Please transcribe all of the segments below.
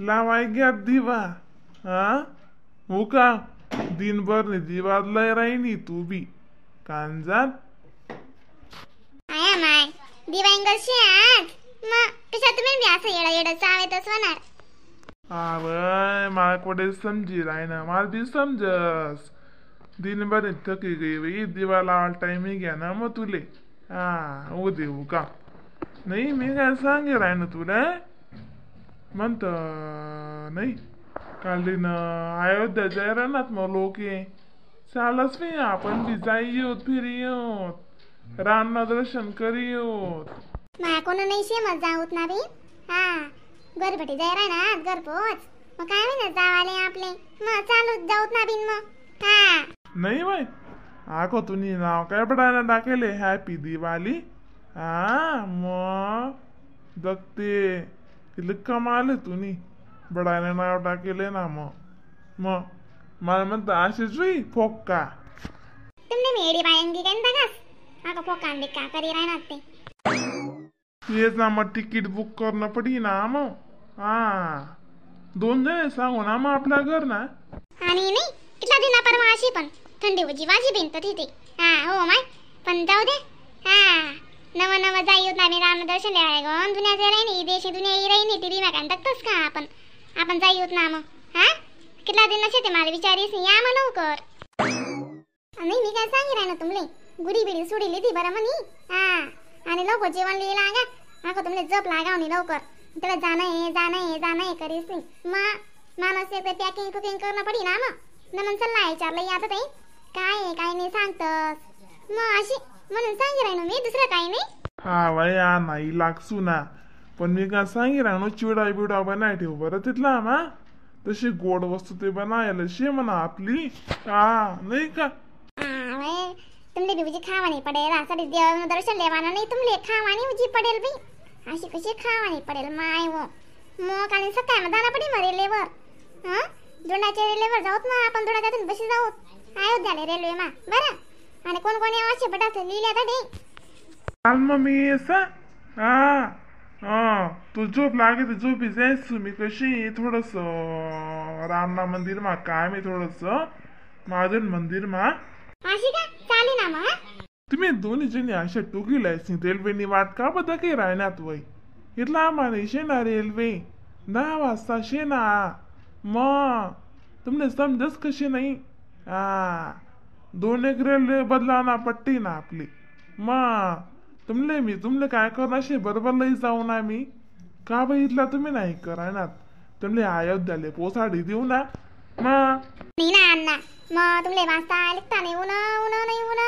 लावाय घ्या दिवा. हा हो का दिनभर नि दिवा लय राहिनी तू बी कांजात. आया माय दिवांगर शे आज मग कशा तुम्ही बी असं येडा येडा चावेतच होणार. आवय मला कुठे समजी राहिना मला बी समजस. दिनभर थकी गई बाई दिवा लावायला टाइम घ्या ना मग तुले. हा हो देऊ का नाही मी काय सांगे राहिना तुला म्हणत नाही. काल दिन अयोध्या जाय राहणार मग लोक चालच नाही आपण बी जाई फिरी येऊत रामना दर्शन करी येऊत. माया कोण नाही शे मग जाऊत ना बी. हा घरपटी जाय राहणार घर पोच मग काय ना जावाले आपले मग चालू जाऊत ना बिन मग. हा नाही बाई आको तुम्ही नाव काय पडायला टाकेले हॅपी दिवाळी. हा मग जगते इथलं कमाल तुम्ही बडायला नाव टाकेले ना मग. मग मला म्हणता अशीच होई फोक्का. तुमने मेडी बायंगी काय बघास आको फोक्का आणि का करी राहणार ते. तेच ना मग तिकीट बुक करणं पडी ना मग. हा दोन जण सांगू ना मग आपल्या घर ना. आणि नाही कितला दिना परवा अशी पण थंडी उजी वाजी बिन तर तिथे. हा हो माय पण जाऊ दे. हा नवं नवं जाई होत ना मी राम दर्शन द्यायला गं दुनिया जे राही देशी दुनिया ही राही ती बी काय तकतस का आपण आपण जाई होत ना मग. हा कितला दिन नसे ते मला विचारीस या मग लवकर. नाही मी काय सांगी राहिना तुमले गुडी बिडी सोडली ती बरं म्हणी. हा आणि लवकर जेवण लिहिला लागा आको तुमले जप लागावणी लवकर त्याला जाणं आहे जाणं आहे जाणं आहे करीस नाही मग माणूस एक पॅकिंग कुकिंग करणं पडी ना मग. नमन सल्ला विचारलं आता ताई काय आहे काय नाही सांगतस मग अशी म्हणून सांगी राहिनो मी दुसरं काही नाही. हा वया नाही लागसू ना पण मी काय सांगी राहणो चिवडा बिवडा बनाय ठेव बरं तिथला मा तशी गोड वस्तू ते बनायला शे म्हणा आपली. हा नाही का तुमले बी उजी खावानी पडेल असं देव दर्शन लेवाना नाही तुमले खावानी उजी पडेल बी अशी कशी खावानी पडेल माय वो मग. आणि सकाळ मग जाणं पडी मग रेल्वेवर. हा धुंडाच्या रेल्वेवर जाऊत मग आपण धुंडाच्यातून बशी जाऊत अयोध्याला रेल्वे मा बरं. आणि कोण कोण असे बटासे लिहिल्या तर दे चाल मग मी येसा. हा हा तू झोप लागे तर झोपी जायच मी कशी थोडस रामना मंदिर मा काय मी थोडस महादेव मंदिर मा अशी का चालेल ना मग. तुम्ही दोन्ही जणी अशा टुकी लायची रेल्वेनी वाट का बघा काही राहण्यात वय इथला आम्हाला शे ना रेल्वे 10 वाजता शे ना मग तुमने समजस कशी नाही. हा दोन एक रेल्वे बदलावना पट्टी ना आपली मग तुमले मी तुमले काय करणार शे बरोबर लई जाऊ ना मी का बघितला तुम्ही नाही करायनात तुमले अयोध्याले पोसाडी देऊ ना मग. नाही ना अण्णा मग तुमले वाचता लिखता नाही उन उन नाही उन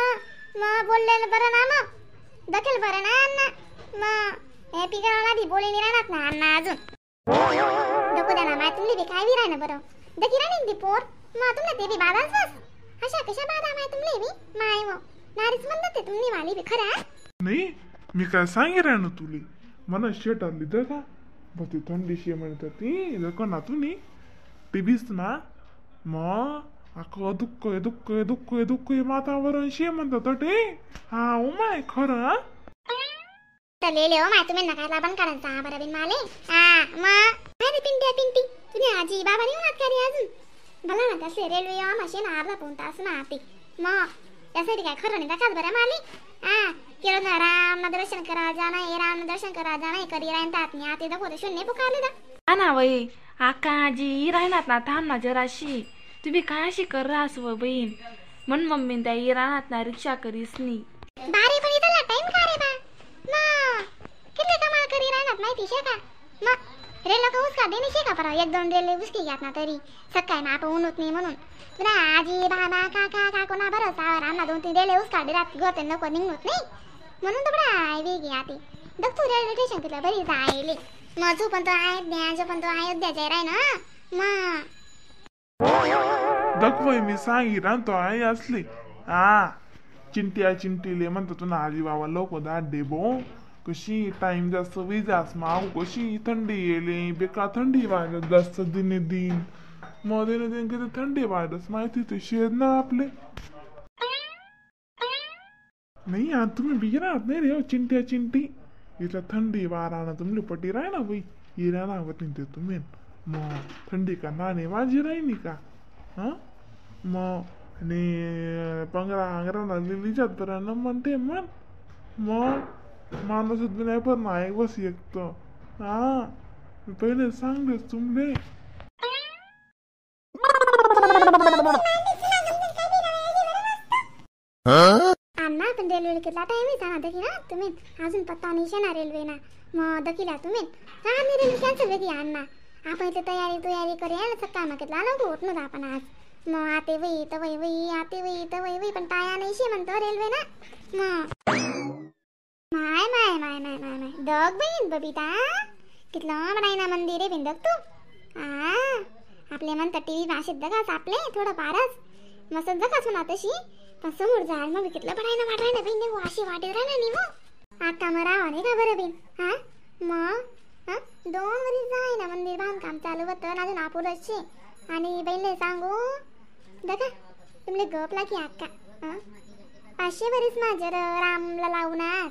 मग बोललेलं बरं ना मग दखेल बरं ना अण्णा मग हॅपी करायला बी बोले नाही राहणार ना अण्णा अजून डोकं द्या ना माय तुमले बी काय बी राहणार बरं दखी राहणार ती पोर मग तुमले ते बी बाधाच बस अशा कशा बाधा माय तुमले बी my वो नारीच म्हणत ते तुमनी वाली बी खरा नाही. मी काय सांगे राहणार तुले मला शेट आणली तर का बघ ती थंडी शे म्हणत ती दखो ना तुम्ही टीव्हीच ना मग अगं दुःख दुःख दुःख दुःख वातावरण शे म्हणतात ते. हा उमाय खरं तर लेले हो माय तुम्ही नका लाबन करायचा बरं बिन माले. हा मग काय रे पिंटी पिंटी तुम्ही आजी बाबा नाही होणार का रे अजून भला ना तसे रेल्वे मशीन अर्धा पाऊन तास ना आती मग त्यासाठी काय खरं नाही दाखवाच बरं माले. हा केलं ना राम ना दर्शन करा जाणं राम दर्शन करा जाणं करी राहीन तात नाही आते दाखवते शून्य पुकारले दा. हा ना वई आका आजी राहणार ना थांब ना जराशी तुम्ही काय अशी कर राहस व बहीण म्हण मम्मी त्या राहणार ना रिक्षा करीस नी बारे पण इथला टाइम का रे बा मग किती कमाल करी राहणार माहिती शे का मग रेल का उसका देणे शे का पर एक दोन रेल्वे उसकी घ्यात ना तरी सकाळी ना आपण ऊन नाही म्हणून तुला आजी बाबा काका काकू ना बरं सावर आम्हाला दोन तीन रेल्वे उसका रात गोते नको निघत नाही म्हणून तर बडा वेगी आती दखतू रेल्वे स्टेशन तिला बरी जायली मग जो पण तो अयोध्या जो पण तो अयोध्या जाय राय ना मग दखवय मी सांगी राहतो आई असली. हा चिंट्या चिंटीले म्हणतो तुला आजी बाबा लोक दाडे बो कशी टाइम जास्त विजास माग कशी थंडी येली बेका थंडी वाजत जास्त दिने दिन मग दिने दिन किती थंडी वाजत माहिती ते शेत ना आपले नाही. आज तुम्ही बी राहत नाही रे चिंट्या चिंटी इथं थंडी वारा ना तुमले पटी राय ना बाई इराणा वतीन ते तुम्ही मग थंडी का नाणे माझी राहिनी का हां मग आणि पंगरा अंगरा लिहिजात बरं न म्हणते मन मग माणूस दुनिया पण नाही बस एकतो हा मी पहिले सांगले तुमले. अण्णा पण रेल्वे कितला टाइम आहे ना दखिला तुम्ही अजून पत्ता नाही ना रेल्वे ना मग दखिला तुम्ही राहणी रेल्वे कॅन्सल वेगळी अण्णा. आपण इथे तयारी तयारी करूया सकाळ मग कितला लवकर उठणं आपण आज मग आते वही तर वही वही आते वही तर वही वही पण टाया नाही शे म्हणतो रेल्वे ना. मग माय माय माय माय माय माय दग बहीण बबिता कितलं बनाय ना मंदिर आहे बिंदक तू आ आपले म्हणतात टीव्ही भाषेत दगास आपले थोडं फारच मस्त दगास म्हणा तशी पण समोर जाल मग कितलं बनाय ना वाटाय ना बहीण अशी वाटेल राहणार नाही मग आता मग राहा नाही का बरं बहीण. हा मग हा 2 वरीस जाय ना मंदिर बांधकाम चालू होतं अजून आपुलच शे आणि बहीणले सांगू दगा तुमले गप लागी अक्का. हां 500 वरीस माझ्या रामला लावणार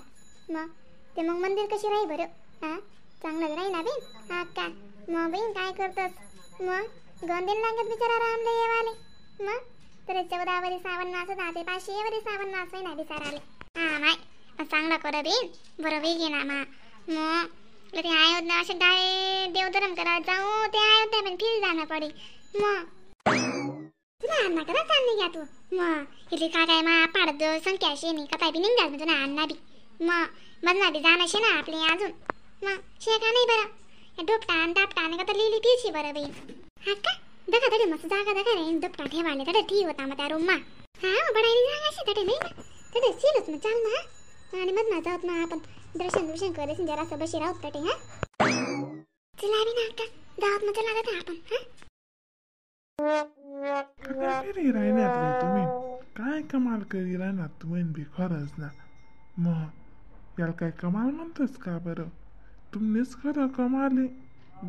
मग ते मग मंदिर कशी राही बरं. हां चांगलंच राही ना बहीण. हा का मग बहीण काय करतस मग गंदेल लागत बिचारा रामले येवाले मग तर 14 वरी सावन मास जाते 500 वरी सावन मास होईना बिचाराले. हा माय पण चांगला कर बहीण बरं वेग ना मा मग ते अयोध्या असे डाळे देवधर्म करा जाऊ ते अयोध्या पण फिर जाणं पडे मग तुला अण्णा करा चालली घ्या तू मग इथे का काय मा पाडत संख्या शे नाही कथा बी निघाल तुला अण्णा बी मग मधना बी जाणं शे ना आपले अजून मग शे का नाही बरं डोपटा आणि दापटा आणि का लिहिली तीच बरं बहीण. हा का दखा तडे मस्त जागा दखा रे दुपटा ठेवाले तडे ठी होता मग त्या रूम मा. हा बडाईनी जागा शे तडे नाही ना तडे सीलच मग चाल ना आणि मधना जाऊत मग आपण दर्शन दर्शन करे जरासं बशी राहत तडे. हा चला बी ना का जाऊत मग चला जाता आपण. हा काय फिरी राहणार तुम्ही काय कमाल करी राहणार तुम्ही बी खरंच ना मग याला काय कमाल म्हणतोस का बरं तुमनेच खरं कमाल आहे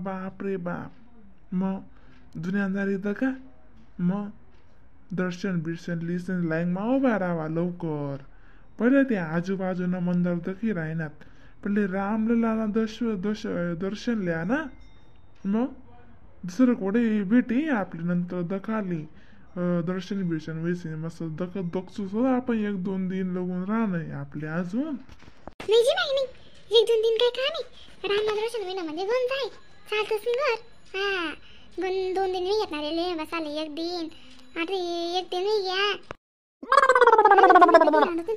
बाप रे बाप. मग दुनियादारी दगा मग दर्शन बिर्शन लिसन लाईन मा उभा राहावा लवकर पहिले ते आजूबाजूनं मंदिर दखी राहणार पहिले रामललाना दर्श दर्श दर्शन लिहा ना मग दुसरं कोडे भेटी आपली नंतर दखाली दर्शन बिर्शन वेसी मस्त दख दखसू सुद्धा आपण 1-2 दिन लगून राहणं आपले अजून. नाही जी नाही नाही 1-2 दिन काय काम आहे रामला दर्शन होईना म्हणजे गण जाय चालतोच मी घर. हा गण 2 दिन मी घेतणार रेल्वे बसाले 1 दिन आता 1 दिन मी घ्या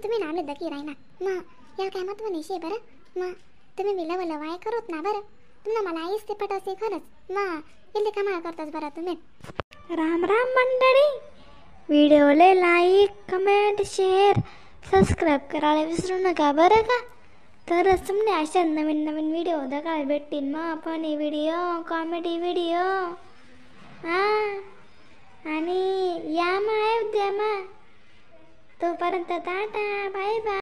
तुम्ही नामले दखी राहिना मग याला काय महत्व नाही शे बरं मग तुम्ही बी लव लवाय करत ना बरं तुम्हाला मला आईच ते पटवसे खरंच मग इले कमाल करतास बरं तुम्ही. राम राम मंडळी, व्हिडिओला like comment share subscribe करायला विसरू नका बरं का. तरच तुमने अशा नवीन नवीन व्हिडिओ बघायला भेटतील मग funny video comedy video. हां आणि या मग अयोध्या मा. तोपर्यंत tata bye bye.